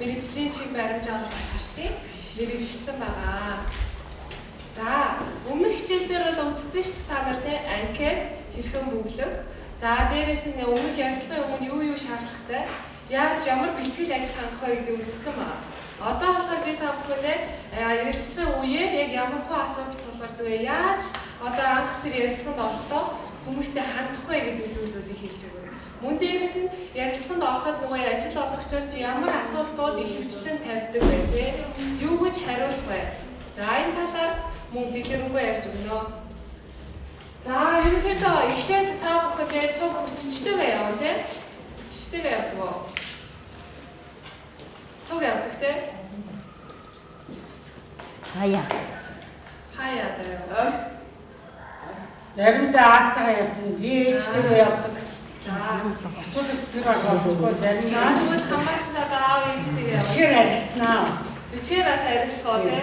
Мэргэжлийн чиг баримжаа бол харшдیں۔ Мэргэжилтэн байгаа. За, өмнөх хичээл дээр бол үзсэн шүү та нар те анкет хэрхэн бөглөх. За, дээрээс нь өмнөх ярилцлагын өмнө юу юу шаардлагатай, яаж ямар бэлтгэл ажил хангах вэ гэдгийг үзсэн байна. Одоо болохоор би та бүхэндээ ярилцлагын үеэр яг ямар хөө асуудал тулгардаг вэ? Яаж одоо анх тэр ярилцлаганд орохдоо хүмүүстэй хандах вэ гэдэг зүйлүүдийг хэлж өгнө. Мөн дээрээс нь ярилцлаганд ороход нөгөө ажил олгогчоос чи ямар асуултууд ихэвчлэн тавьдаг вэ те? Юу гэж хариулах вэ? За, энэ талаар мөн дэлгэрэнгүй ярьж өгнө. За, ерөнхийдөө эхлээд та бүхэндээ цуг хөтчтэйгээ явна те? Хөтчтэйгээ явдаг уу? Цуг явдаг те? Хаяа. Хаяа даа. Заримдаа аавтайгаа явчихна. Би ээжтэйгээ явдаг. За, Очиулах тэр болгохгүй за, заримдаа тэгвэл хамаатан цаад аав ээжтэйгээ явна. бичгээр харилцнаа. Бичгээр бас харилцгаа те.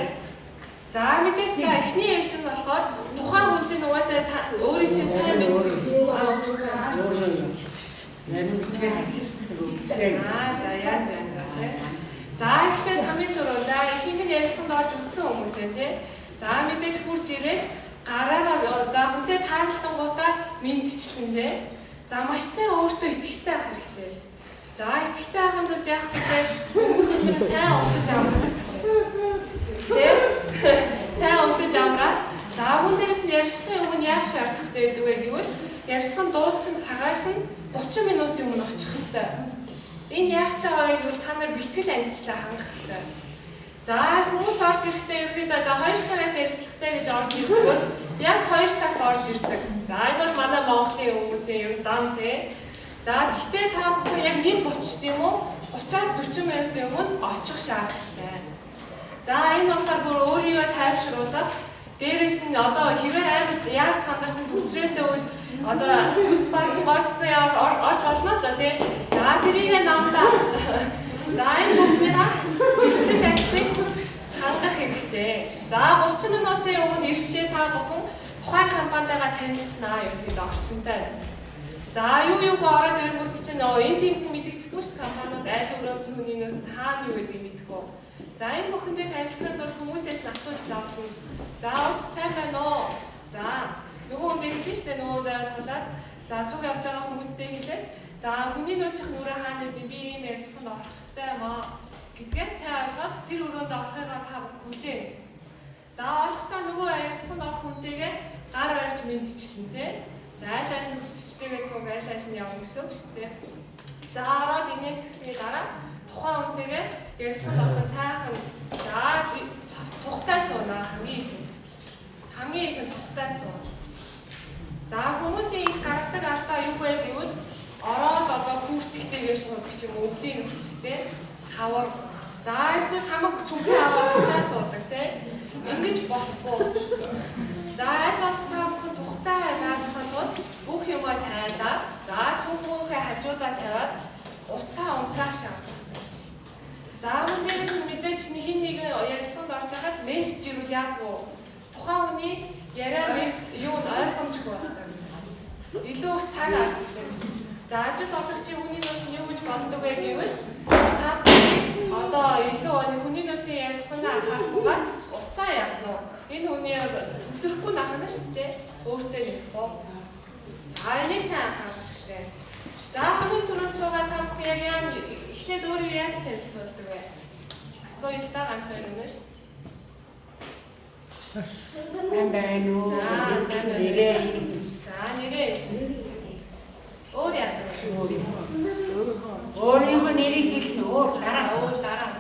За, мэдээж за эхний ээлж нь болохоор тухайн хүн чинь угаасаа та өөрийн чинь сайн мэддэг. Аа, өөрсдөө. Өөрөө явдаг. Зарим бичгээр харилцсан зүг үгсээ. Аа, за, яа, за, за те. За, эхлээд хамгийн түрүү за ихэнх нь ярилцлаганд орж үтсэн хүмүүс ээ те. За, мэдээж хурж ирээд гараараа за хүнтэй тааралтангуудаа мэдчлэн те. За, маш сайн өөртөө итгэвтэй байх хэрэгтэй. За, итгэвтэй байхын тулд яах вэ? Өмнөх өдөр сайн унтаж амрах. Тэ? Сайн унтаж амраад за мөн дээрээс нь ярилцлагын өмнө яах шаардлагатай байдаг вэ гэвэл ярилцлагын дуудсан цагаас нь 30 минутын өмнө очих хэрэгтэй. Энэ яах ч байгаа вэ гэвэл та нар бэлтгэл амжилтлаа хангах хэрэгтэй. За, хүмүүс орж ирэхдээ ерөнхийдөө за 2 цагаас ярилцлагатай гэж орж ирдэг бол яг 2 цагт орж ирдэг. За, энэ бол манай Монголын хүмүүсийн ер нь зам те. За, тэгтээ та бүхэн яг 1:30 тийм үү? 30-аас 40 минутын өмнө очих шаардлагатай. За, энэ болохоор бүр өөрийгөө тайвшруулах. Дээрээс нь одоо хэрвээ амар яг цандарсан түгжрээтэй үед одоо үс бас гоочсон явал орж болно л тий. За, тэрийг намдаа. За, энэ бүгднийг бэлтгэл ажлыг хангах хэрэгтэй. За, 30 минутын өмнө ирчээ та бүхэн тухайн компанитайгаа танилцсанаа ерөнхийдөө орчинтай. За, юу юуг ороод ирэнгүүт чинь энэ тиймд мэдэгддэггүй шүү дээ, компаниуд айл өрөөнд нь хүний нөөц хаана юу гэдгийг мэдэхгүй. За, энэ бүхэндээ танилцахын тулд хүмүүсээс нь асууж лавлна. За, сайн байна уу? За, нөгөө хүн хэлнэ шүү дээ, нөгөө ойлгуулад. За, цуг явж байгаа хүмүүстэй хэлээд за хүний нөөцийн нүрээ хаана гэдэг би ийм ярилцлаганд орох хэрэгтэй юм аа гэдгээ сайн ойлгоод тэр өрөөнд орохыгаа та бүхэн хүлээн. За, орохдоо нөгөө ярилцлаганд орох хүнтэйгээ гар барьж мэдчилнэ те. За, аль аль нь хөтчтэйгээ цуг аль аль нь явна гэсэн үг шүү дээ. За, ороод инээмсэсний дараа тухайн хүнтэйгээ ярилцлаганд ороход сайхан за тухтай суунаа хамгийн их. Хамгийн их нь тухтай суuna. За, хүмүүсийн их гаргадаг алдаа юу вэ гэвэл ороод одоо хүртэхтэйгээ суудаг ч юм уу, өвлийн нөхцөлтэй хавар. За, эсвэл хамаг цүнхээ аваад ачаа суудаг те. Ингэж болохгүй. За, аль болох та бүхэн тухтай байхын тулд бүх юмаа тайлаад за цүнхүүнхээ хажуудаа тавиад уцаа унтраах шаардлагатай. За, мөн дээрээс нь мэдээж хин нэгэн ярилцлаганд орж байхад мессеж ирвэл яадаг вэ? Тухайн хүний яриа месс юу н ойлгомжгүй байдаг. Илүү их цаг алддаг. За, ажил олгогчийн хүний нөөц нь юу гэж боддог вэ гэвэл та одоо илүү хүний нөөцийн ярилцлаганд анхаарахгүйгээр уцаа яах нь вэ? Энэ хүний төвлөрөхгүй нахна шүү дээ. Өөртөө нэхгүй. За, энийг сайн анхаарах хэрэгтэй. За, хамгийн түрүүнд суугаа та бүхэн яг яа эхлээд өөрийгөө яаж танилцуулдаг вэ? Асууя л да ганц хоёр өнөөс. Сайн байна уу? За, сайн байна. Нэрээ. За, нэрээ. Өөр яадаг вэ? Өөрийнхөө нэрийг хэлнэ. Өөр дараа. Өөр дараа.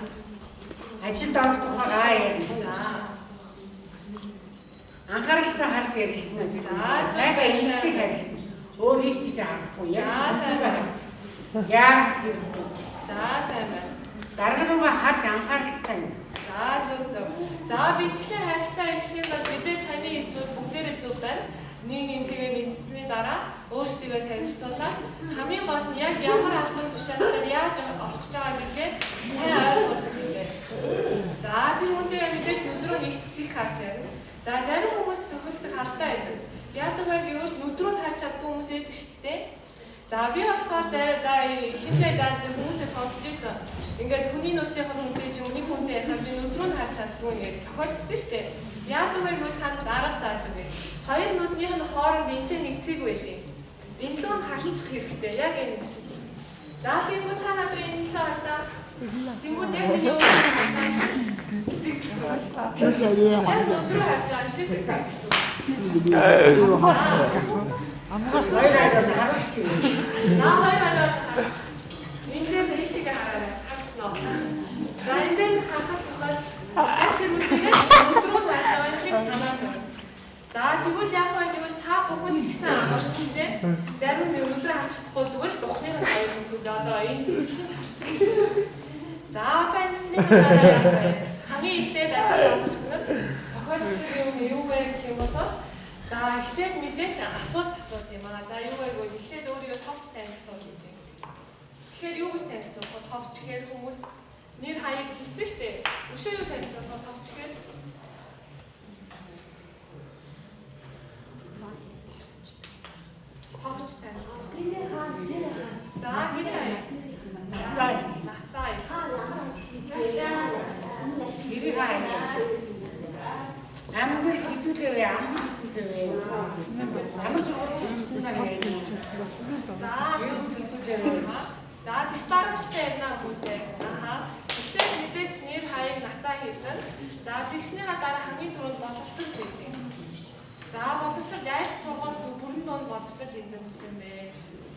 Ажилд орох тухайгаа ярина. За. Анхааралтай харж ярилцана. За, зөв Сайхан байна. илтгэх харилцана. Өөр ийш тийш харахгүй. Яг За, сайн байна. Яах хэрэггүй. За, сайн байна. Дарга руугаа харж анхааралтай юм. За, зөв зөв. За, бичлэг харилцаа эхлэхийн бол мэдээж саяны хийснүүд бүгдээрээ зөв байна. Нэг нэгнтэйгээ мэдсэний дараа өөрсдийгөө танилцуулаад хамгийн гол нь яг ямар албан тушаалтаар яаж орох гэж байгаа гэдгээ сайн ойлгох хэрэгтэй. За, тэр хүнтэйгээ мэдээж нүд рүү нэг цэцгийг харж ярина. За, зарим хүмүүс тохиолдох алдаа байдаг. Яадаг вэ гэвэл нүд рүү харж чаддгүй хүмүүс байдаг шүү дээ. За би болохоор за ихэнхдээ за хүмүүсээ сонсч ирсэн. Ингээд хүний нөөцийн хүнтэй ч юм уу нэг хүнтэй ярихаар би нүд рүү нь харж чаддгүй ингээд тохиолддог шүү дээ. Яадаг вэ гэвэл танд арга зааж өгье. Хоёр нүднийх нь хооронд энэ ч нэг цэг байлээ. Энэ лүү нь харчих хэрэгтэй. Яг энэ. За тиймгүй та надад энэ лүү хардаа. Тэнгүүд яг нэг юм харж байгаа юм шиг сэтгэл. Яг нүд рүү харж байгаа юм шиг сэтгэл. Хоёр хараад харуулч юм. За хоёр хараад харчих. Энэ дээр ийшээ хараарай. Харсан уу? За энэ дээр харахад тохиол яг тэр нүдийг нүд рүү харж байгаа юм шиг санаа төрнө. За тэгвэл яах вэ гэвэл та бүхэн ч гэсэн амарсан те. Зарим нэг нүд рүү харж чадахгүй зүгээр л духны нь хоёр нүд одоо энэ хэсгийг харчих. За одоо ингэсний дараа яах вэ? Хамгийн эхлээд ажил олгогч нар тохиолдсон юм юу вэ гэх юм бол за эхлээд мэдээч асуулт асууд юм аа. За юу вэ гэвэл эхлээд өөрийгөө товч танилцуул гэдэг. Тэгэхээр юу гэж танилцуулах вэ? Товч гэхээр хүмүүс нэр хаяг хэлсэн шүү дээ. Өшөө юу танилцуулах вэ? Товч гэхээр товч танилцуул. За нэр хаяг. Насаа. Насаа. Гэрээ хаа. Амгүй хэдүүлээ амгүй хэдүүлээ. Ямар сургууль төгссөн бэ? За зөв зөв. За дистаралтай ярина хүмүүсээ. Аха. Тэгэхээр мэдээч нэр хаяг насаа хэлнэ. За тэгснийхаа дараа хамгийн түрүүнд боловсрол байдаг. За боловсрол аль сургууль бүрэн дунд боловсрол эзэмшсэн бэ?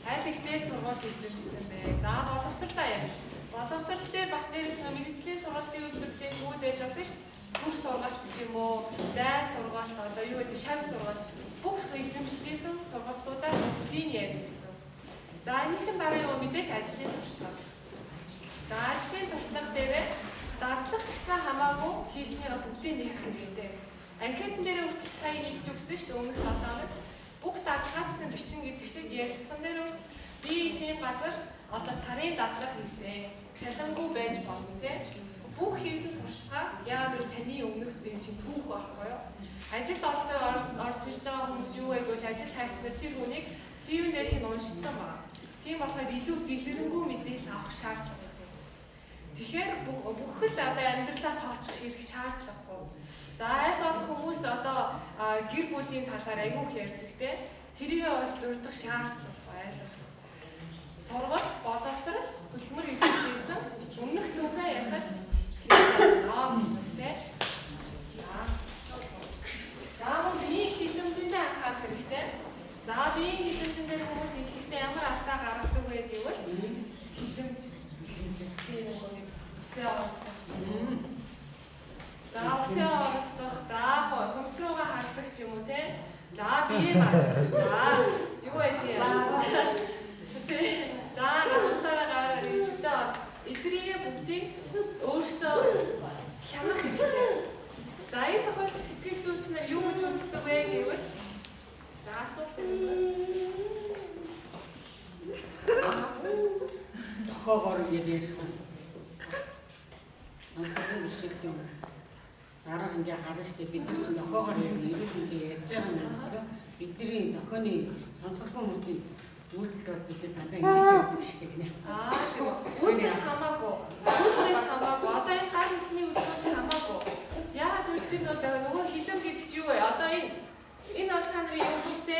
Аль ихтэй сургууль эзэмшсэн бэ? За боловсролоо ярина. Боловсрол дээр бас дээрэс нь мэргэжлийн сургалтын үйлдвэрлэлийн төвүүд байж болно шүү дээ. Төр сургалт ч юм уу, зай сургалт одоо юу гэдэг шав сургалт бүх эзэмшижсэн сургалтуудаа бүгдийг ярина гэсэн. За энийхэн дараа юу мэдээч ажлын туршлага. За ажлын туршлага дээрээ дадлах ч гэсэн хамаагүй хийснийга бүгдийг нэрх хэрэгтэй. Анкетэн дээр хүртэл сая хэлж өгсөн шүү дээ өмнөх 7 хоног. Бүх дадлагаачсан бичин гэдэг шиг ярилцсан дээр хүртэл би тийм газар одоо сарын дадлага хийсэн. Цалингүй байж болно те. Бүх хийсэн туршлага яагаад гэвэл таны өмнөх энэ чинь түүх байхгүй юу? Ажил олтой орж ирж байгаа хүмүүс юу вэ гэвэл ажил хайгчнаар тэр хүнийг CV дээрх нь уншсан байна. Тийм болохоор илүү дэлгэрэнгүй мэдээлэл авах шаардлага байдаг. Тэгэхээр бүх л одоо амьдралаа тооцох хэрэг шаардлагагүй. За аль болох хүмүүс одоо гэр бүлийн талаар айгүй их ярьдаг те. Тэрийг бол дурдах шаардлагагүй аль болох. Сургалт, боловсрал, хөдөлмөр эрхэлж ийсэн өмнөх түүхээ ярихад хэрэгтэй байна гэсэн те. За мөн биеийн хилэмжиндээ анхаарах хэрэгтэй. За биеийн хилэмжин дээр хүмүүс ихэнхдээ ямар алдаа гаргадаг вэ гэвэл хилэмж тийм нэг үсээ оруулах. За үсээ оруулах, за хумс руугаа хардаг ч юм уу те. За бие бааж. За юу вэ тийм. За гамсараа гараад ишвдээ эдрийгээ бүгдийг өөрсдөө хянах хэрэгтэй. За энэ тохиолдолд сэтгэл зүйч нар юу гэж үздэг вэ гэвэл за асуулт байна. Тохоогоор ингэж ярих юм. Онцгой бишэлт юм. Дараа ингээ харна штэ бид нар чинь тохоогоор ярина, эрүүл мэндийн ярьж байгаа юм байна. Бидний тохионы сонсголгүй хүмүүсийн үйлдэл бол бид нар дандаа ингэж ярьдаг штэ гинэ. Аа тийм үү. Үйлдэл хамаагүй. Үйлдэл хамаагүй. Одоо энэ гар хөлний үйлдэл чи хамаагүй. Яагаад гэвэл тэр нөгөө хилэм гэдэг чи юу вэ? Одоо энэ бол та нарын юм биш те.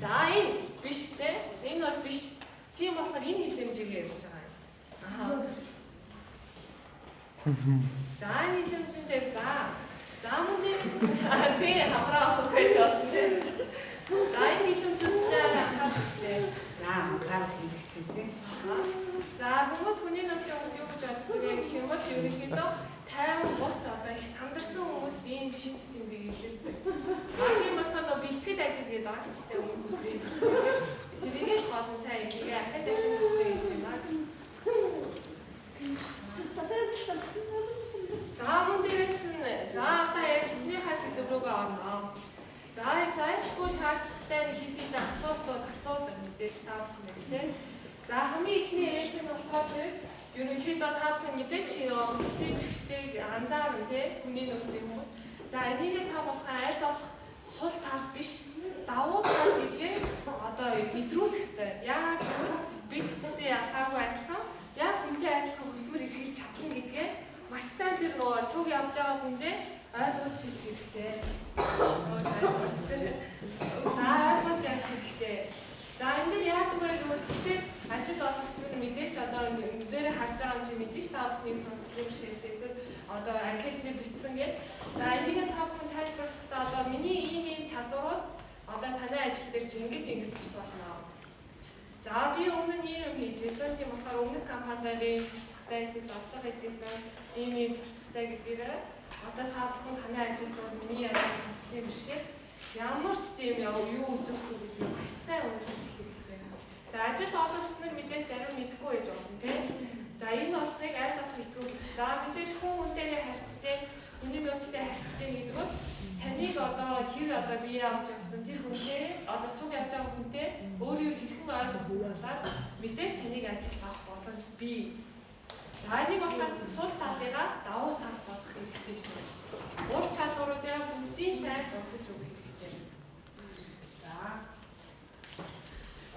За энэ биш те. Энэ бол биш. Тийм болохоор энэ хилэмжийг ярьж байгаа юм. Аа. За энэ хилэмжин дээр за мөн дээрээс тий хамраа авах гэж бодсон те. За энэ хилэмжүүдээр анхаарах хэрэгтэй. За анхаарах хэрэгтэй тий. За хүмүүс хүний нөөцийн хүмүүс юу гэж боддог вэ гэх юм бол ерөнхийдөө тайван бус одоо их сандарсан хүмүүст ийм шинж тэмдэг илэрдэг. Тийм болохоор нөгөө бэлтгэл ажил гэдэг байгаа шүү дээ өмнөх өдрийн. Тэрийг л гол нь сайн хийгээ ахад дахин хийж байна. За мөн дээрээс нь за одоо ярьсныхаа сэдв рүүгээ орно. За зайлшгүй шаардлагатай хэд хэдэн асуултууд асуудаг мэдээж та бүхнээс тийм. За хамгийн эхний ээлж нь болохоор тэр ерөнхийдөө та бүхэн мэдээж хөгжлийн бэрхшээлийг анзаарна тийм хүний нөөцийн хүмүүс. За энийгээ та болохын аль болох сул тал биш давуу тал гэдгээ одоо мэдрүүлэх хэрэгтэй. Яагаад гэвэл ялгаагүй адилхан яг хүнтэй адилхан хөдөлмөр эрхэлж чадна гэдгээ маш сайн тэр нөгөө цуг явж байгаа хүндээ ойлгуулж хэлэх хэрэгтэй. За ойлгуулж ярих хэрэгтэй. За энэ дээр яадаг вэ гэвэл тэгэхээр ажил олгогч нар мэдээч одоо энэ дээр харж байгаа юм чи мэдээж та бүхний сонсголын бэрхшээлтэй эсвэл одоо анкет дээр бичсэн гээд за энийг та бүхэн тайлбарлахдаа одоо миний ийм ийм чадварууд одоо танай ажил дээр чи ингэж ингэж тус болно. За би өмнө нь ийм юм хийжсэн. Тийм болохоор өмнөх компанидаар ийм туршлагатай эсвэл бодлого хийжсэн, ийм ийм туршлагатай гэдгээрээ одоо та бүхэн танай ажилд бол миний одоо сонсголын бэрхшээл ямар ч тийм юу үзэхгүй гэдгийг маш сайн үнэлэх хэрэгтэй. За ажил олгогч нар мэдээж зарим мэдгүй байж болно тийм. За энэ болохыг аль болох итгүүл. За мэдээж хүн хүнтэйгээ харьцаж, хүний нөөцтэй харьцаж гэдэг нь таныг одоо хэр одоо бие авч явсан тэр хүнтэй одоо цуг явж байгаа хүнтэй өөрийгөө хэрхэн ойлгосон талаар мэдээж таныг ажил авах боломж бий. За энийг болохоор сул талыгаа давуу тал болгох хэрэгтэй шүү. Ур чадваруудаа бүгдийн сайн дурдж өгөх хэрэгтэй.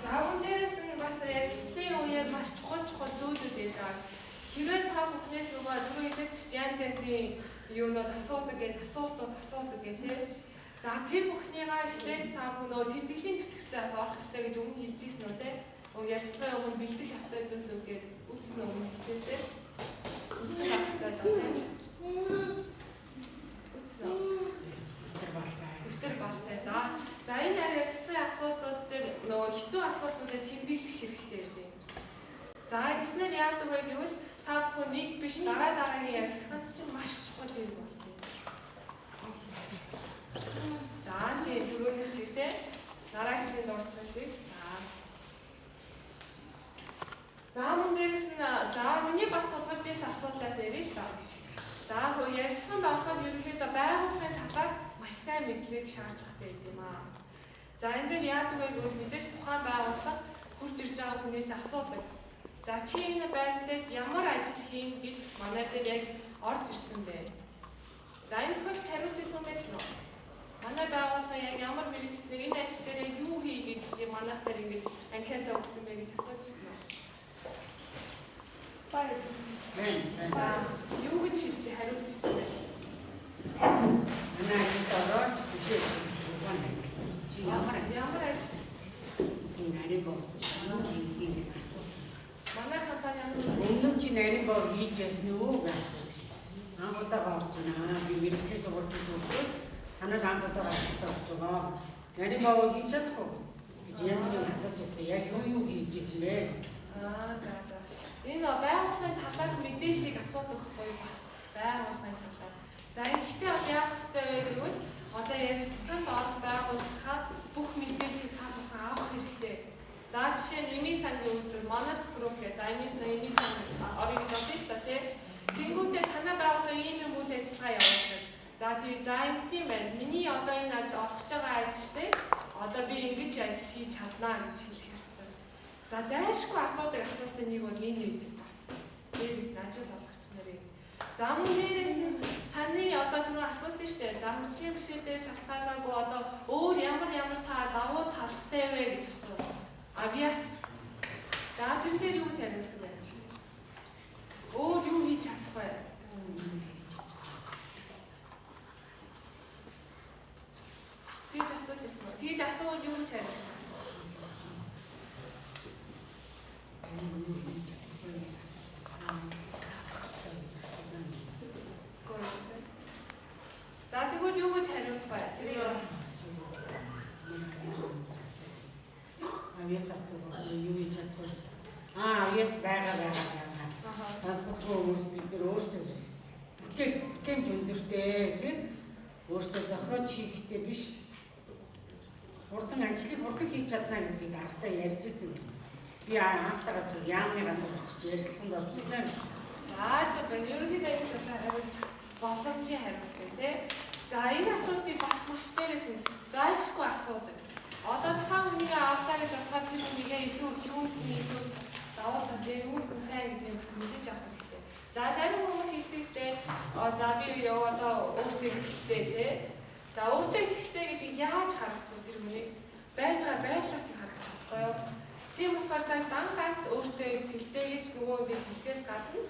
За үүн дээрээс нь бас ярилцлагын үеэр маш чухал чухал зүйлүүд байдаг. Хэрвээ та бүхнээс нөгөө түрүү хэлээд ч янз янзын юунууд асуудаг гэдэг асуултууд асуудаг гэх тээ. За тэр бүхнийгаа эхлээд та бүхэн нөгөө тэмдэглэлийн тэтгэвртээ бас орох хэрэгтэй гэж өмнө хэлж ирсэн үү те. Ярилцлагын өмнө бэлдэх ёстой зүйлүүд гээд үзнэ өмнө хичээлдээ. Үзэх ёстой даа те. Үзнэ. Дэвтэр балтай. Дэвтэр балтай. За энэ ярилцлагын асуултууд дээр нөгөө хэцүү асуултуудыг тэмдэглэх хэрэгтэй гэдэг. За ингэснээр яадаг вэ гэвэл та бүхэн нэг биш дараа дараагийн ярилцлаганд чинь маш чухал юм болтой. За тийм түрүүний шиг те дараагчийн дурдсан шиг. За мөн дээрэс нь за миний бас тулгарч ирсэн асуудлаас ярил л даа. За ярилцлаганд ороход ерөнхийдөө байгууллагын талаар маш сайн мэдлэг шаардлагатай гэдэг юм аа. За энэ дээр яадаг вэ гэвэл мэдээж тухайн байгууллага хурж ирж байгаа хүнээс асуудаг. За чи энэ байран дээр ямар ажил хийн гэж манай дээр яг орж ирсэн бэ? За энэ тохиолдолд хариулж ирсэн байсан уу? Манай байгууллага яг ямар мэргэжлээр энэ ажил дээр яг юу хий гэж манайх дээр ингэж анкета өгсөн бэ гэж асууж ирсэн үү? Байна. За юу гэж хэлж хариулж ирсэн бэ? Манай ажилд ороод бишээ. Чи ямар ажил? Ямар ажил? Энэ нарийн боо. Юу хийх юм бэ? Манай компани ямар Өмнө чи нарийн боо хийж байсан уу гэж асууж. Анх удаага орж байна. Би мэргэжлийн сургуульд төгсөөд танад анх удаага ажилд орж байгаа. Нарийн боо хийж чадах уу гэж янз бүрийн асууж байсан. Яг юу юу хийж байсан бэ? Аа за за. Энэ байгууллагын талаар мэдээллийг асуудаг байхгүй бас байгууллагын талаар. За ингэхдээ бас яах ёстой вэ гэвэл одоо ярилцлаганд орох байгууллагаа бүх мэдээллийг та бүхэн авах хэрэгтэй. За жишээ нь Эмийн сангийн үйлдвэр Monos Group гэх за Эмийн сан Эмийн сан орё гэж бодъё л та тий. Тэнгүүтээ танай байгууллага ийм юм үйл ажиллагаа явуулдаг. За тий за ингэдэм байна. Миний одоо энэ ажил орох гэж байгаа ажил дээр одоо би ингэж ажил хийж чаднаа гэж хэлэх ёстой. За зайлшгүй асуудаг асуултын нэг бол энэ байдаг бас. Дээрээс нь ажил олгогч нарын. За мөн дээрээс нь таны одоо түрүү асуусан шүү дээ. За хөгжлийн бэрхшээл дээр шалтгаалаагүй одоо өөр ямар ямар та давуу талтай вэ гэж асуув. Авиас. За тэн дээр юу гэж хариулдаг вэ? Өөр юу хийж чадах вэ? Тэгж асууж ирсэн үү? Тэгж асуувал юу гэж хариулах вэ? За тэгвэл юу гэж хариулах вэ? Тэрийг Авиас асуух юу хийж чадах вэ? Аа авиас байгаа байгаа байгаа. Сонсголгүй хүмүүс бид нар өөрсдөө бүтээх бүтээмж өндөртэй тийм өөрсдөө зохиож хийхтэй биш. Хурдан ажлыг хурдан хийж чадна гэдгийг дарагтаа ярьж ирсэн. Би анхтайгаа зөв яамны газар очиж ярилцлаганд орж ирсэн. За зөв байна. Ерөнхийдөө энэ шалтгаан хариулж боломжийн хариулт гэх тээ. За энэ асуултыг бас маш дээрээс нь зайлшгүй асуудаг. Одоо тухайн хүнийг авлаа гэж бодохоор тэр хүнийгээ илүү юунд нь илүү давуу тал юунд нь сайн гэдгийг бас мэдэж авах хэрэгтэй. За зарим хүмүүс хэлдэгтэй за би одоо өөртөө ихтэй тий. За өөртөө ихтэй гэдгийг яаж харагдах вэ тэр хүнийг байж байгаа байдлаас нь харагдах байхгүй юу? Тийм болохоор цаг дан ганц өөртөө итгэлтэй гэж нөгөө нэг хэлхээс гадна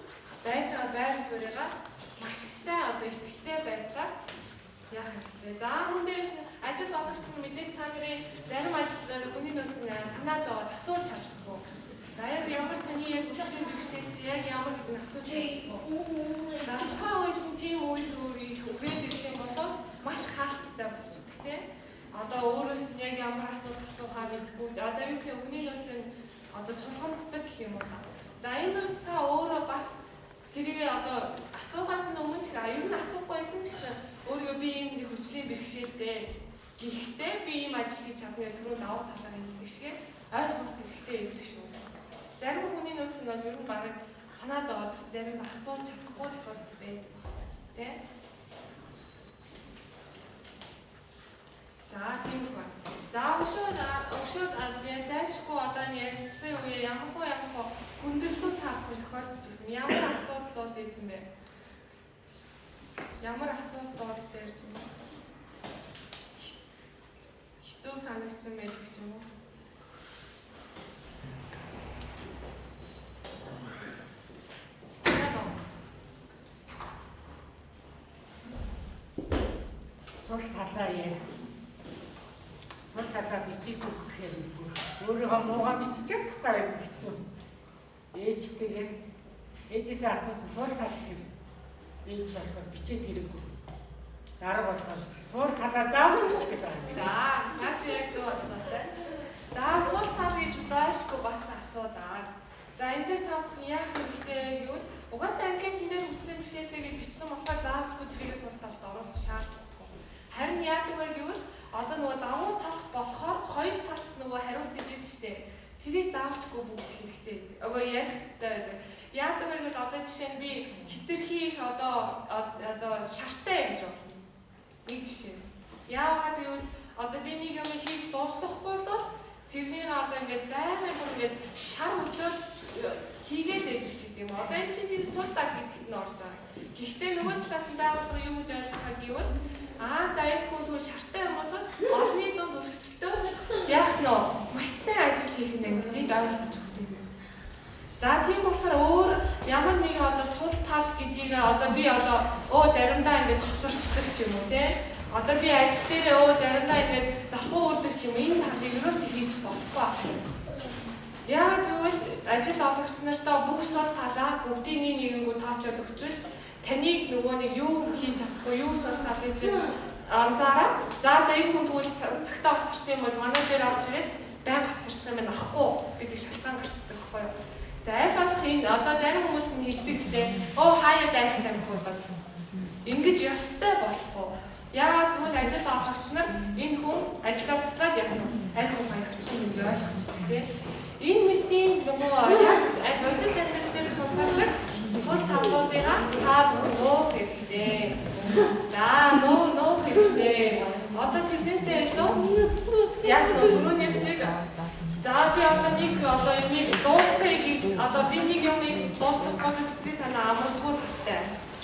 байж байгаа байр суурьгаа маш сайн одоо итгэлтэй байдлаар яах хэрэгтэй. За мөн дээрээс нь ажил олгогч нь мэдээж та нарын зарим ажил хүний нөөц нь санаа зовоод асууж чадахгүй. За яг ямар таны яг хүчний бэрхшээл чи яг ямар гэдэг нь асууж чадахгүй. За тухайн үед хүн тийм үед их үрээд ирэх юм бол маш хаалттай болчихдог тийм. Одоо өөрөөс нь яг ямар асуулт асуухаа мэдэхгүй. Одоо юу гэх хүний нөөц нь одоо тулгамддаг гэх юм уу та. За энэ үед та өөрөө бас тэрийг одоо асуухаас нь өмнө ч ер нь асуухгүй байсан ч гэсэн өөрийгөө би ийм нэг хүчлийн бэрхшээлтэй. Гэхдээ би ийм ажил хийж чадна гэх түрүү давуу талаараа хэлдэг шиг ойлгох хэрэгтэй байдаг шүү. Зарим хүний нөөц нь бол ер нь бараг санаа зовоод бас зарим асууж чадахгүй тохиолдол байдаг байна. Тэ? За тийм үг байна. За өвшөөд зайлшгүй одоо энэ ярилцлагын үеэ ямархуу хүндрэлүүд та бүхэн тохиолдож ирсэн. Ямар асуудлууд байсан бэ? Ямар асуудлууд дээр ч юм уу? Хэцүү санагдсан байдаг ч юм уу? Сул талаа ярих. Сул талаа бичиж өгөх гэхээр өөрийгөө муугаа бичиж чадахгүй юм хэцүү. Ээжтэйгээ ээжээсээ асуусан сул тал гэхээр ээж болохоор бичээд ирээгүй. Дарга болохоор сул талаа заавал бичих гэдэг байна. За, наа чи яг зөв асуулаа. За, сул тал гэж заашгүй бас асуудаа. За, энэ дээр та бүхэн яах хэрэгтэй гэвэл угаасаа анкетын дээр хүчний бэрхшээлтэй гэж бичсэн болохоор заавалчгүй тэрийг сул талд оруулах шаардлагагүй. Харин яадаг вэ гэвэл одоо нөгөө давуу тал болохоор хоёр талд нөгөө хариулт иж идэв штэ. Тэрийг заавалчгүй бүгд хэрэгтэй. Өгөө ярих хэрэгтэй байдаг. Яадаг вэ гэвэл одоо жишээ нь би хитрхи их одоо шартай гэж болно. Нэг жишээ. Яагаад гэвэл одоо би нэг юм хийж дуусгахгүй бол тэрнийг одоо ингээд байнга бүр ингээд шар өглөө хийгээд байдаг ч гэдэг юм. Одоо энэ чинь тэр сул тал гэдэгт нь орж байгаа. Гэхдээ нөгөө талаас нь байгууллага юу гэж ойлгохаа гэвэл за энэ хүн тэгвэл шартай юм бол олонний дунд өрсөлдөө яах нь маш сайн ажил хийх нь гэдгийг ойлгож өгдөг юм. За тийм болохоор өөр ямар нэгэн одоо сул тал гэдгийг одоо би одоо заримдаа ингээд хоцорчдаг ч юм уу те. Одоо би ажил дээрээ заримдаа ингээд залхуу үрдэг ч юм уу энэ талыг ерөөсөө хийж болохгүй байна. Яагаад гэвэл ажил олгогч нартаа бүх сул талаа бүгдийг нэг нэгэнгүү тоочоод өгчвөл таныг нөгөө нэг юу хийж чадахгүй юу сул талыг чинь анзаараа. За энэ хүн тэгвэл цагтаа хоцорч юм бол манай дээр орж ирээд байн хоцорчих юм байна ахгүй гэдэг шалтгаан гарчдаг байхгүй юу. За аль болох энэ одоо зарим хүмүүс нь хэлдэг гэдэг хаяа дайлтай мөх бол ингэж ёстой болохгүй. Яагаад гэвэл ажил олгогч нар энэ хүн ажлаа туслаад яг нь аль хүн явчих юм ойлгочихдог тийм. Энэ мэтийн нөгөө яг бодит амьдрал дээр тулгардаг сул талуудыгаа та бүхэн нуух хэрэгтэй. За нуух хэрэгтэй. Одоо тэрнээсээ илүү яг нөгөө түрүүнийх шиг за би одоо нэг одоо юмыг дуусгая гэж одоо би нэг юмыг дуусгахгүй сэтгэл санаа амаргүй талтай.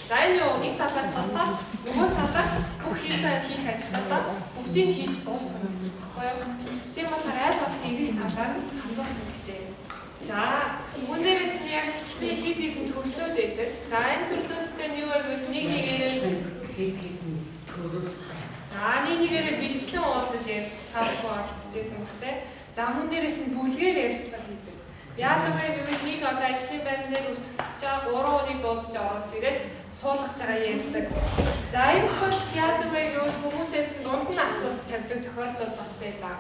За энэ юу нэг талаар сул тал, нөгөө талаар бүх хийсэн хийх ажлуудаа бүгдийг хийж дуусгах гэсэн үг байхгүй юу? Тийм болохоор аль болох эрэг талаар нь хандуулах хэрэгтэй. За үүн дээрээс нь ярьсны хэд хэдэн төрлүүд байдаг. За энэ төрлүүдтэй нь юу вэ гэвэл нэг нэгээрээ хэд хэдэн төрөл. За нэг нэгээрээ бичлэн уулзаж ярилцах та бүхэн оролцож байсан баг те. За мөн дээрээс нь бүлгээр ярилцлага хийдэг. Яадаг вэ гэвэл нэг одоо ажлын байран дээр өрсөлдөж байгаа 3 хүнийг дуудаж оруулж ирээд суулгаж байгаа ярьдаг. За энэ тохиолдолд яадаг вэ гэвэл хүмүүсээс нь дунд нь асуулт тавьдаг тохиолдол бас байдаг.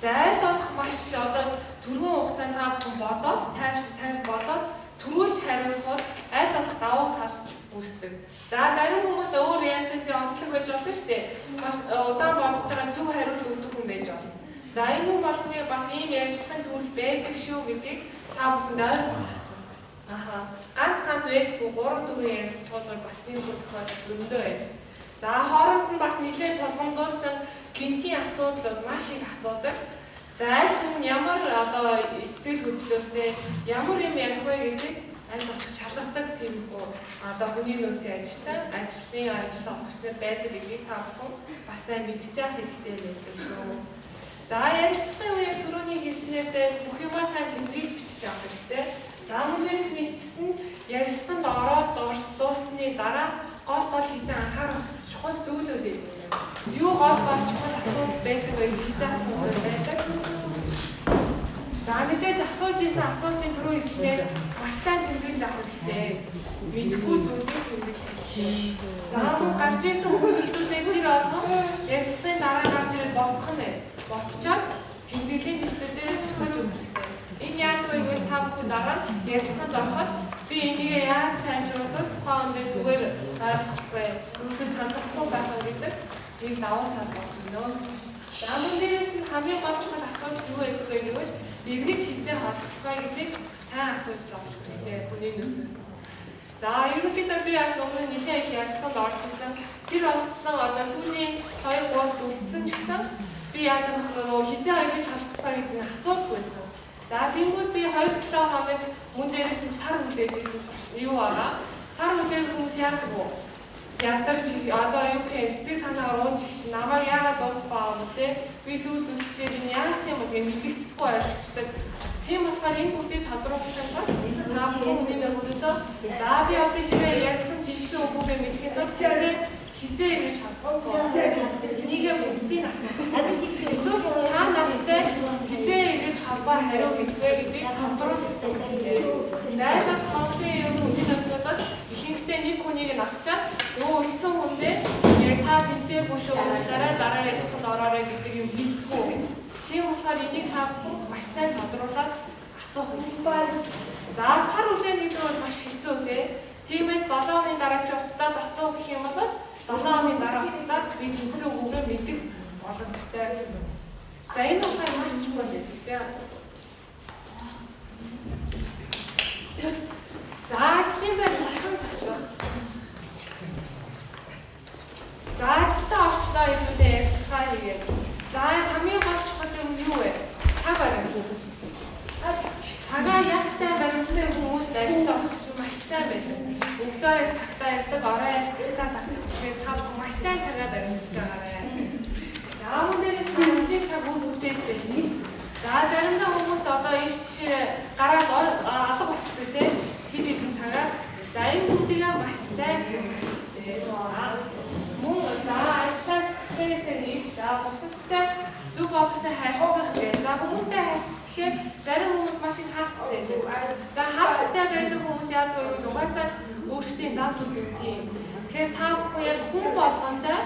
За аль болох маш одоо түргэн хугацаанд та бүхэн бодоод тайвш бодоод түрүүлж хариулах бол аль болох давуу тал үүсдэг. За зарим хүмүүс өөр янз янзын онцлог байж болно шүү дээ. Маш удаан бодож байгаа зөв хариулт өгдөг хүн байж болно. За энэ хүн болгоныг бас ийм ярилцлагын төрөл байдаг шүү гэдгийг та бүхэнд ойлгох хэрэгтэй. Аха. Ганц байдгүй 3 4 ярилцлагууд бас тийм тохиолдол зөндөө байна. За хооронд нь бас нэлээд тулгамдуулсан гинтийн асуудлууд маш их асуудаг. За аль хүн ямар одоо сэтгэл хөдлөлтэй ямар юм ярих вэ гэдгийг аль болох шалгадаг тийм үү одоо хүний нөөцийн ажилтан ажлын ажил олгогчдод байдаг гэдгийг та бүхэн бас сайн мэдчих хэрэгтэй байдаг шүү. За ярилцлагын үеэр түрүүний хийснээр дээр бүх юмаа сайн тэмдэглэж бичиж авах хэрэгтэй. За мөн дээрээс нэгтсэн нь ярилцлаганд ороод орж дууссаны дараа гол гол хэдэн анхаарах чухал зүйлүүд байдаг. Юу гол гол чухал асуудал байдаг вэ? Хэдэн асуудал байдаг. За мэдээж асууж исэн асуултын түрүү хэсгээр маш сайн тэмдэглэж авах хэрэгтэй. Мэдэхгүй зүйлийг тэмдэглэх хэрэгтэй. За мөн гарч исэн хүндрэлүүдээ тэр болгон ярилцлагын дараа гарч ирээд бодох нь бодчоод тэмдэглэлийн дэвтэр дээр тусгаж өгөх хэрэгтэй. Энэ яадаг вэ гэвэл та бүхэн дараа нь ярилцлаганд ороход би энийг яаж сайжруулах тухайн үндэ зүгээр ойлгох вэ? Хүмүүсээ сандахгүй байх вэ гэдэг нэг давуу тал болж өгнө гэж. За мөн дээрээс нь хамгийн гол чухал асуудал юу байдаг вэ гэвэл эргэж хизээ холбох вэ гэдгийг сайн асууж л авах хэрэгтэй хүний нөөцөөс. За ерөнхийдөө би бас өмнө нэлээд их ярилцлаганд орж исэн. Тэр олцсон одоо сүүлийн 2 3-д үлдсэн ч гэсэн би яадаг вэ нөгөө хизээ эргэж холбох вэ гэдгийг асуудаггүй байсан. За тэнгууд би 2-7 хоног мөн дээрээс нь сар хүлээж исэн юу байгаа. Сар хүлээх хүмүүс яадаг вэ? Ядарч одоо юу гэх сэтгэл санаагаар унж эхэлнэ. Намайг яагаад дуудахгүй байгаа юм те? Би сүйд үдчихэд энэ яасан юм бэ мэдэгдэхгүй ойлгочтой. Тийм болохоор энэ бүгдийг тодруулахын тулд та бүхэн хүний нөөцөөсөө за би одоо хэрвээ ярьсан тэнцсэн үгүйгээ мэдэхийн тулд тэрээ хизээ эргэж холбох вэ? Энийгээ бүгдийг асуух. Эсвэл та надтай хизээ эргэж холбоо хариу гэдгээ гэдгийг тодруулж асуух хэрэгтэй. Зайлшгүй Монголын ер нь хүний нөөцөд бол ихэнхдээ нэг хүнийг нь авчаад нөгөө үлдсэн хүндээ яг та тэнцээгүй шүү уучлаарай дараа ярилцлаганд ороорой гэдэг юм хэлэхгүй. Тийм болохоор энийг та бүхэн маш сайн тодруулаад асуух хэрэгтэй. За сар үлээн гэдэг бол маш хэцүү те. Тиймээс 7 оны дараа чи уцтаад асуу гэх юм бол 7 оны дараа уцтаад би тэнцээ үгүйгээ мэдэх боломжтой гэсэн. За энэ ухаан маш чухал байдаг те. За ажлын байр дасан зохицох. За ажилдаа орчлоо хэдүүлээ ярилцлага хийгээд. За хамгийн гол чухал юм юу вэ? Цаг баримт. Цагаа яг сайн баримттай хүмүүст ажил олгож маш сайн байдаг. Өглөө яг цагтаа ярьдаг, орой яг цагтаа татдаг. Тэгэхээр та бүхэн маш сайн цагаа баримталж байгаарай. За мөн дээрээс нь ажлын цаг үр бүтээлтэй. За заримдаа хүмүүс одоо ийш тийшээ гараад алга болчдөг те хэд хэдэн цагаар. За энэ бүгдийг маш сайн хэрэгтэй. Мөн за ажлаас сэтгэхээсээ нэг за бусадтай зөв боловсон харьцах гэх. За хүмүүстэй харьцах гэхээр зарим хүмүүс маш их хаалттай байдаг. За хаалттай байдаг хүмүүс яадаг вэ гэвэл угаасаа өөрсдийн зам төлөв тийм. Тэгэхээр та бүхэн яг хүн болгонтой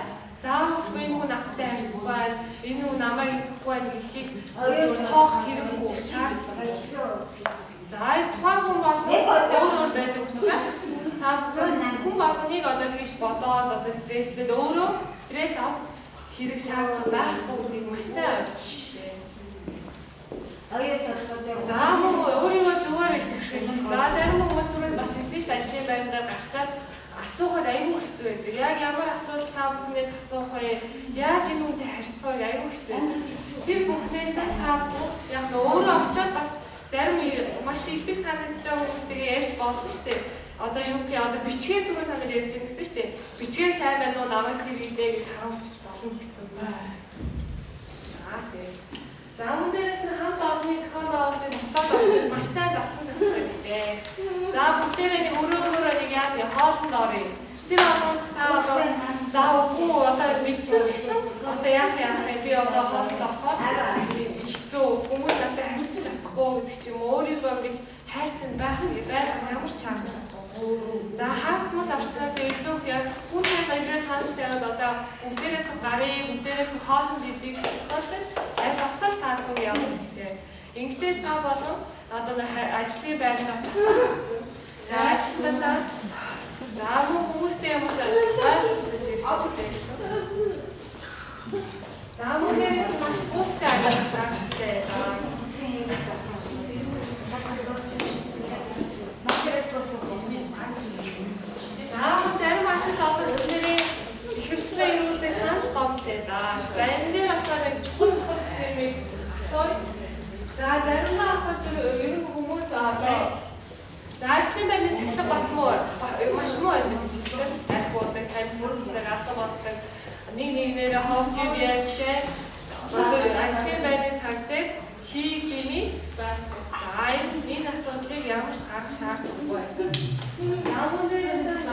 заавалчгүй энэ хүн надтай харьцахгүй байна, энэ хүн намайг ихэхгүй байна гэхийг зүгээр тоох хэрэггүй шаардлагатай. За тухайн хүн болгон өөр өөр байдаг учраас та бүхэн хүн болгоныг одоо тэгж бодоод одоо стресстэй өөрөө стресс авах хэрэг шаардлага байхгүй гэдгийг маш сайн ойлгож байна. За мөн өөрийгөө зүгээр илэрхийлэх. За зарим хүмүүс түрүүнд бас хэлсэн шүү дээ ажлын байрандаа гарчаад асуухад айгүй хэцүү байдаг. Яг ямар асуудал та бүхнээс асуух вэ? Яаж энэ хүнтэй харьцах вэ? Айгүй хэцүү. Тэр бүхнээс та бүхэн яг өөрөө очиод бас зарим маш илдэг санагдаж байгаа хүмүүстэйгээ ярьж болно шүү дээ. Одоо юу гэх одоо бичгээр түрүү та нар ярьж байгаа гэсэн шүү дээ. Бичгээр сайн байна уу? Намайг тэр идэ гэж харуулчих болно гэсэн. За тийм. За мөн дээрээс нь хамт олонны зохион байгуулалтын дотоод орчинд маш сайн дасан зохицох хэрэгтэй. За бүгдээрээ нэг өрөөгөөрөө нэг яа нэг хоолнд оръё. Тэр болгонд та одоо за үгүй одоо мэдсэн ч гэсэн одоо яах юм би одоо хоолнд орохоор хэцүү хүмүүс надад харьцаж чадахгүй гэдэг ч юм өөрийгөө ингэж хайрцаг байх байх ямар ч шаардлагагүй. За хаагдмал орчноос илүү яг хүн тань санал тавиад одоо бүгдээрээ цуг гарыг бүгдээрээ цуг хоолнд идэх гэсэн тохиолдолд аль болох та цуг явах хэрэгтэй. Ингэчээс та болон одоо ажлын байранд очихсан зогцсон. За ажилтнаа та за мөн хүмүүстэй юм уу ойлгоцож ирэх хэрэгтэй гэсэн. За мөн дээрээс маш тууштай ажиллах шаардлагатай байдаг. За зарим ажил олгогч нарын ихэвчлэн эрүүлдэг санал гомдтой да. За энэ дээр болохоор нэг чухал чухал гэсэн юмыг асууя. За заримдаа болохоор ер нь хүмүүс одоо за ажлын байрны сахилга бат муу маш муу байдаг гэж хэлдэг. Арх буудаг, тамхи мөрдөг, алга болдог. Нэг нэгнээрээ ховж юм ярьж те. Одоо ажлын байрны цаг дээр хийгдэмий байхгүй. За энэ асуудлыг ямар ч гарах шаардлагагүй. За мөн дээрээс нь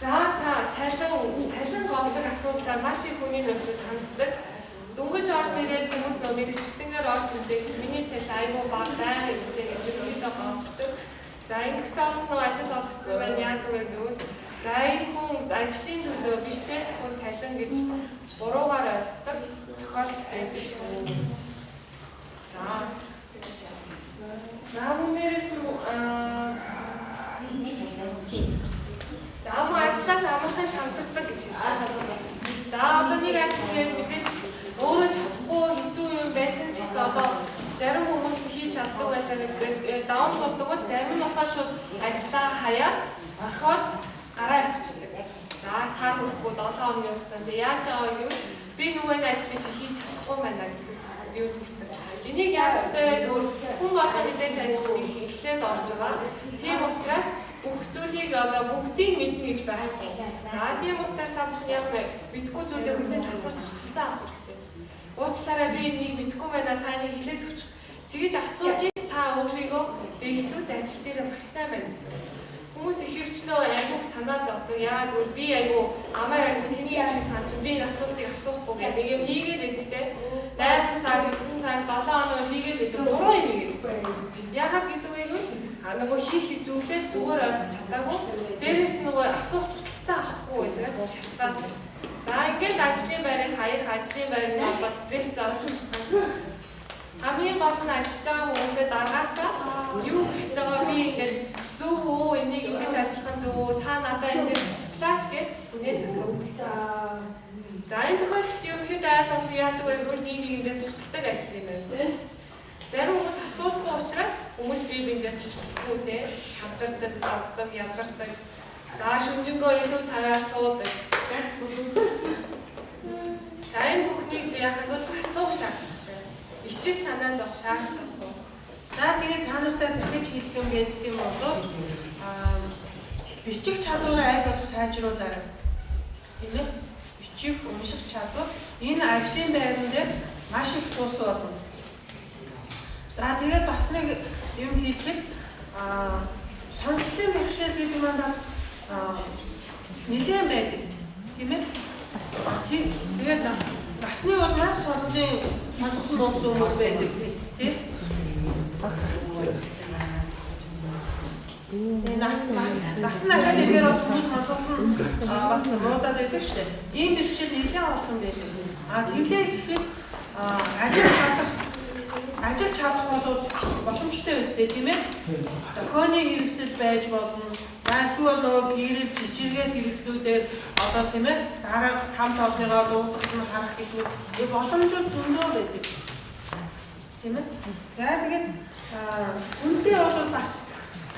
за цалин голдог асуудлаар маш их хүний нөөцөд ханддаг. Дөнгөж орж ирээд хүмүүс нөө мэргэжилтэнгээр орж ирлээ. Миний цалин айгүй бага байнга гэж гэж ерөнхийдөө голдог. За ингэхдээ олон нөө ажил олгогч нар маань яадаг вэ гэвэл за энэ хүн ажлын төлөө биш те зөвхөн цалин гэж бас буруугаар ойлгодог тохиолдол байдаг шүү. За. За мөн дээрээс нь за мөн ажлаас амархан шантардаг гэж хэлдэг. За одоо нэг ажил дээр мэдээж өөрөө чадахгүй хэцүү юм байсан ч гэсэн одоо зарим хүмүүс нь хийж чаддаг байлаа даун болдог бол зарим нь болохоор шууд ажлаа хаяад орхиод гараа явчихдаг. За сар хүрэхгүй 7 хоногийн хугацаанд яаж байгаа вэ гэвэл би нөгөө энэ ажлыг чи хийж чадахгүй байна гэдэг юу төрдөг. Энийг яаж вэ нөгөө хүн болгон мэдээж ажилд их эхлээд орж байгаа. Тийм учраас бүх зүйлийг одоо бүгдийг мэднэ гэж байхгүй. За тийм учраас та бүхэн яг мэдгүй зүйлээ хүнээс асууж туслалцаа авах хэрэгтэй. Уучлаарай би энийг мэдгүй байна та энийг хэлээд өгч. Тэгэж асууж ич та өөрийгөө дээшлүүлж ажил дээр маш сайн байна гэсэн. Хүмүүс ихэвчлэн айгүйх санаа зовдөг. Яагаад гэвэл би айгүй амаар айгүй тэний юм шиг сан чинь би энэ асуултыг асуухгүй гэх нэг юм хийгээл байдаг те. 8 цаг, 9 цаг, 7 хоног хийгээл байдаг. Буруу юм хийгээд. Яагаад гэдэг вэ гэвэл нөгөө хийх зүйлээ зүгээр ойлгож чадаагүй. Дээрээс нь нөгөө асуух туслалцаа авахгүй гэдгээс шалтгаалдаг. За ингээл ажлын байрыг хаях, ажлын байрны одоо стресстэй орж хамгийн гол нь ажиллаж байгаа хүмүүсээ даргаасаа юу хийх ёстойгоо би ингээд зөв үү, энийг ингэж ажиллах нь зөв үү, та надад энэ дээр туслаач гэж хүнээс асуух. За энэ тохиолдолд ерөнхийдөө айл болох яадаг вэ гэвэл нэг нэгэндээ тусалдаг ажил юм байна тийм. Зарим хүмүүс асуудаггүй учраас хүмүүс бие биендээ тусалдаггүй те, шавдардаг, зовдог, ядардаг. За шүнжэнгөө илүү цагаар суудаг. За энэ бүхнийг яхад бол асуух шаардлагатай. Ичид санаа зовх шаардлагагүй. За тэгээд та нартай захиж хэлэх юм гэдэг юм бол бичих чадвараа аль болох сайжруулаарай. Тийм ээ? Бичих, унших чадвар энэ ажлын байран дээр маш их тус болно. За тэгээд бас нэг юм хэлэхэд сонсголын бэрхшээл гэдэг маань бас нэлээд байдаг. Тийм ээ? Тэгээд насны бол маш сонсголын сонсгол муусан хүмүүс байдаг. Тийм? Тэгээ нас нь ахаад ирэхээр бас хүмүүс сонсгол нь бас муудаад байдаг шүү дээ. Ийм бэрхшээл нэлээд олон байдаг. А тэглээ гэхэд ажил чадах бол боломжтой үстэй тийм ээ. Дохионы хэрэгсэл байж болно. За эсвэл нөгөө гэрэл чичиргээ хэрэгслүүдээр одоо тийм ээ дараа хамт олонныгоо дуудах нь харах гэх мэт боломжууд зөндөө байдаг. Тийм ээ. За тэгээд үнтэй бол бас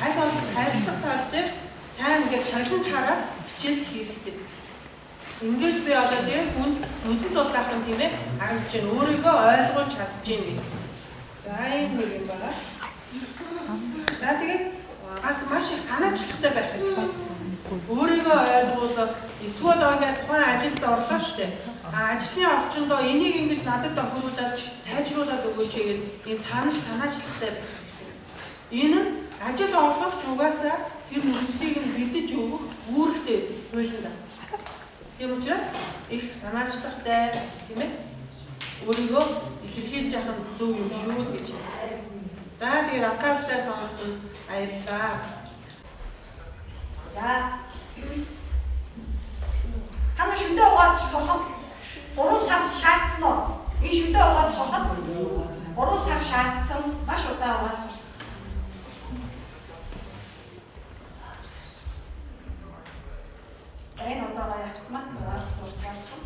аль болох харилцах тал дээр цаана ингээд толинд хараад хичээл хэрэгтэй. Ингээд би одоо тийм хүнд нүдэнд дулаах юм тийм ээ харагдаж байна. Өөрийгөө ойлгуулж чадж байна гэх. За энэ нэг юм байна. За тэгээд бас маш их санаачлагтай байх хэрэгтэй. Өөрийгөө ойлгуулах эсвэл ингээд тухайн ажилд орлоо шүү дээ. Ажлын орчиндөө энийг ингэж надад тохируулаад сайжруулад өгөөч гэдэг энэ санал санаачлагтай байх хэрэгтэй. Энэ нь ажил орлогч угаасаа тэр нөхцөлийг нь бэлдэж өгөх үүрэгтэй хуулинд. Тийм учраас их санаачлагтай тийм ээ өөрийгөө илэрхийлж явах нь зөв юм шүү гэж хэлсэн. За тэгээд анхааралтай сонссон баярлалаа. За та нар шүндээ угаад сурахад 3 сар шаардсан уу? Энэ шүндээ угаад сурахад 3 сар шаардсан, маш удаан угаад сурсан. Энэ одоогоо автомат угаалт сурсан.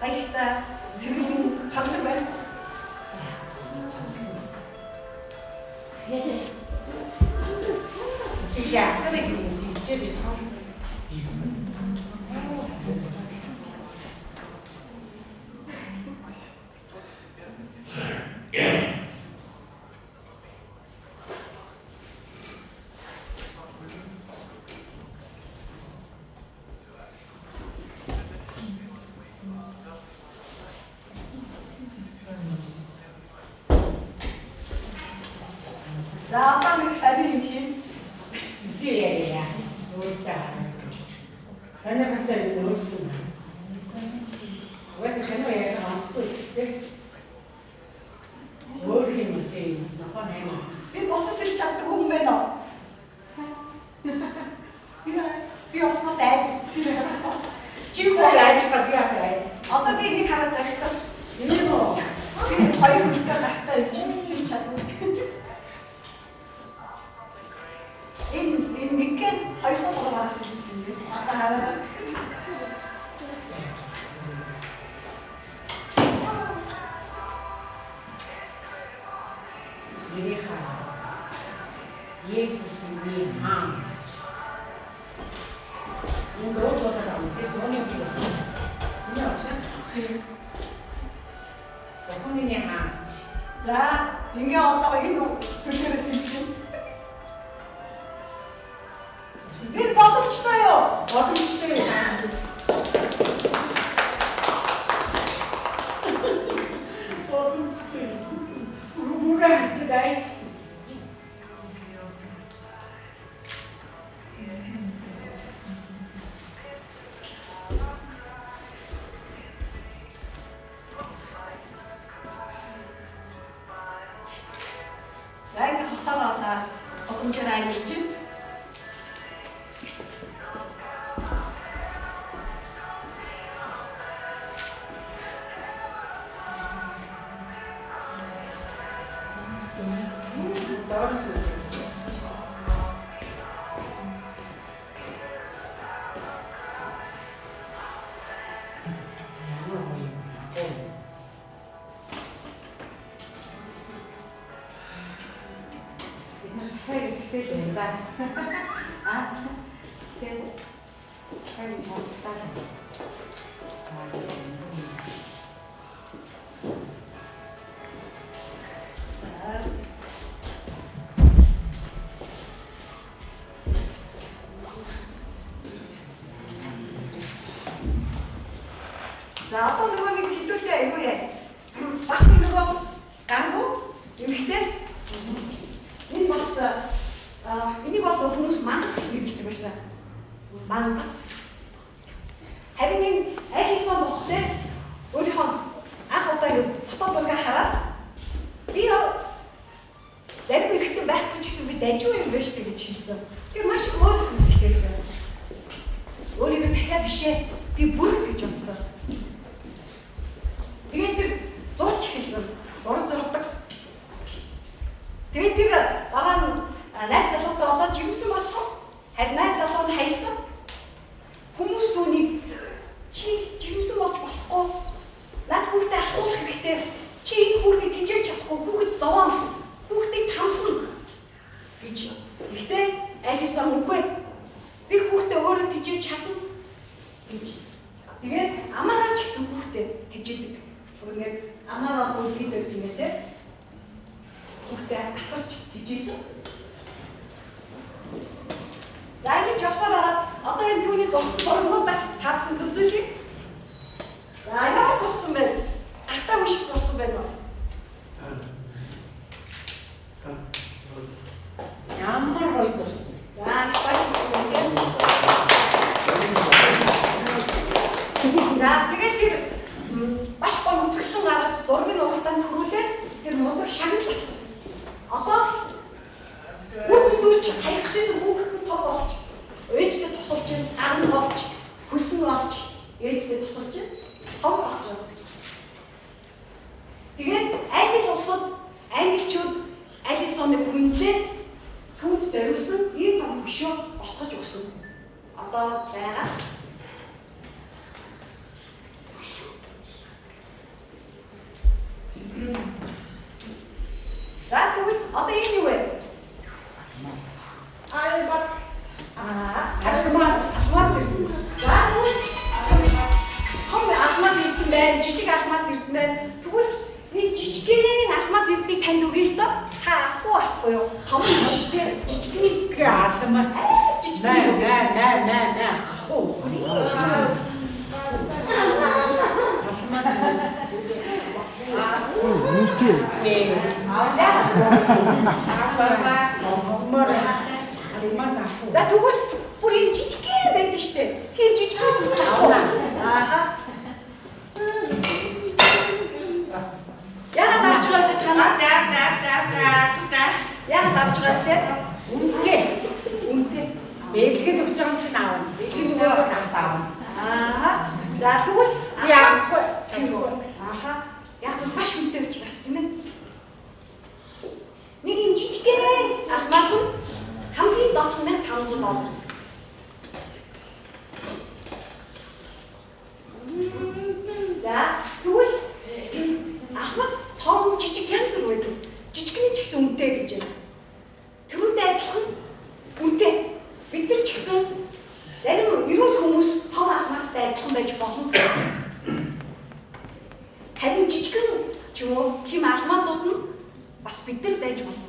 Баяртай зэрэг цонхор байна. Яа, зэрэг юм тийч биш. За одоо нэг сарын юм хий. Битээ яа. Өөрөөсөө хараа. Танай хатаа би өөрөөсөө. Угаасаа кино ярих онцгүй шүү дээ. Өөр юм тийм нохоо наймаа. Би босос ирч чаддаг хүн байна уу? Би уснаас айд сэрч чадахгүй. Чи Хөө хөө айдах би айд. Одоо би энийг хараад зарих гэж. Тийм үү? Би хоёр хүнтэй гартай юм чинь сэрч чаддаг. Энэ нэг гэн хоёр гурав гараас ирдэг юм бэ? Одоо хараад. Нэрийнхаа Есүс миний хаан. Энэ дуу дуудаг юм тийм дууны үг. Энэ агшаа. Бурхан миний хаан. За, ингээ олоогоо энэ хөлөөрөөс илчин. Тэр боломжтой юу? Боломжтой юм. Боломжтой. Бүрээ харчаад айч. За ингээ хотоогоо одоо боломжоор аялж чинь. Доор зүйл. Ямар гоё юм. Бид нар хайр ихтэй л юм да. Аа. Тэгээд хайр шалтгаан. За одоо нөгөө нэг хідүүлээ айгүй яа. Бас нөгөө гаргуу эмэгтэй. Энэ бас энийг бол нөгөө хүмүүс мангас гэж нэрлэдэг байсан. Мангас. Харин энэ Алисон болох те өөрийнхөө анх удаа ингэ фото зураг хараад би зарим эрэгтэн байхгүй ч гэсэн би дажгүй юм байна шүү дээ гэж хэлсэн. Тэр маш их өөр хүмүүс их байсан. Өөрийгөө дахиад бишээ би бүрэг гэж бодсон. Тэгээд тэр зурж эхэлсэн. Зураг зурдаг. Тэгээд тэр дараа нь найз залуутай болоод жирэмсэн болсон. Харин найз залуу нь хайсан. Хүмүүс түүнийг чи жирэмсэн болж болохгүй. Над хүүхдээ ахуулах хэрэгтэй. Чи энэ хүүхдийг тижээж чадахгүй. Хүүхэд зовоон. Хүүхдийг тамсна гэж. Гэхдээ Алисон үгүй. Би хүүхдээ өөрөө тижээж чадна гэж. Тэгээд амаараа ч гэсэн хүүхдээ тижээдэг. Ингээд амаараа үлгийдэг юм те. Хүүхдээ асарч тижээсэн. За ингэж явсаар хагаад одоо энэ түүний зурсан зургуудаас та бүхэнд үзүүлье. За ямар зурсан бэ? Гартаа мөшиг зурсан байна уу? Ямар гоё зурсан. За их баярлалаа тийм. За тэгэл тэр маш гоё үзэсгэлэн гаргаж зургийн уралдаанд төрүүлээд тэр мундаг шагнал авсан. Одоо үр хөндүүлж хаях гэжсэн хүүхэд нь том болж ээжтэй тусалж, гар нь болж, хөл нь болж ээжтэй тусалж том болсон. Тэгээд англи улсад англичууд Алисоныг хүндлээд түүнд зориулсан ийм том хөшөө босгож өгсөн. Одоо байгаа. За тэгвэл одоо энэ юу вэ? Аа бат аа алмаз алмаз эрдэнэ. За тэгвэл том алмаз эрдэнэ байна, жижиг алмаз эрдэнэ байна. Тэгвэл энэ жижигхэн алмаз эрдэнийг танд өгье л доо. Та авах уу авахгүй юу? Том биш те. Жижигний Алмаз. жижиг Нэ нэ нэ нэ нэ ах уу. Алмаз. Үнэтэй. Хогмоор алмаз авах. За тэгвэл бүр юм жижигхэн байдаг штэ. Тийм жижигхэн бүр авах. Ааха. Яагаад авч байгаа вэ та нар? Яагаад авч байгаа вэ? Үнэтэй. Үнэтэй. Бэлгэд өгч байгаа юм чинь аавна. Бэлгэд өгөөгүй тагс аавна. Аа. За тэгвэл Би авахгүй. Тийм үү? Ааха. Яг бол маш үнэтэй учраас тийм ээ. Нэг юм жижигхэн алмаз нь хамгийн доод нь 1500 доллар. За тэгвэл алмаз том жижиг янз бүр байдаг. Жижигний ч гэсэн үнэтэй гэж байна. Тэрүүнтэй адилхан үнэтэй. Бид нар ч гэсэн зарим эрүүл хүмүүс том алмазтай адилхан байж болно. Харин жижигэн ч юм уу тийм алмазууд нь бас бид нар байж болно.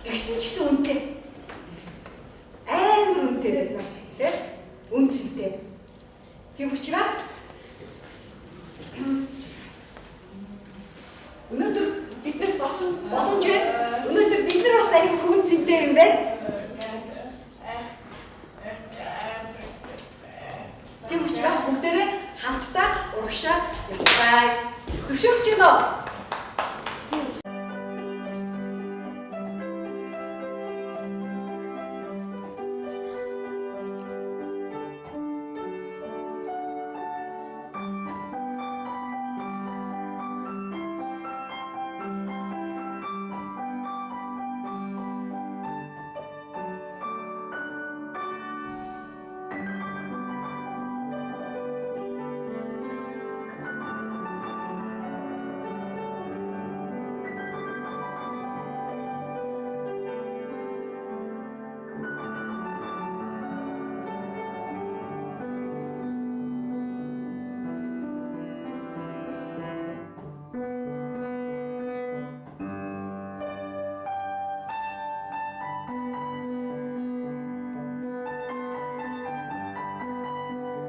Тэгсэн ч гэсэн үнэтэй. Амар үнэтэй бид нар тий? Үн цэнтэй. Тийм учраас өнөөдөр бид нарт бас боломж байна. Өнөөдөр бид нар бас аягүй үн цэнтэй юм байна. Тийм учраас бүгдээрээ хамтдаа урагшаа явцгаая. Зөвшөөрч байна уу?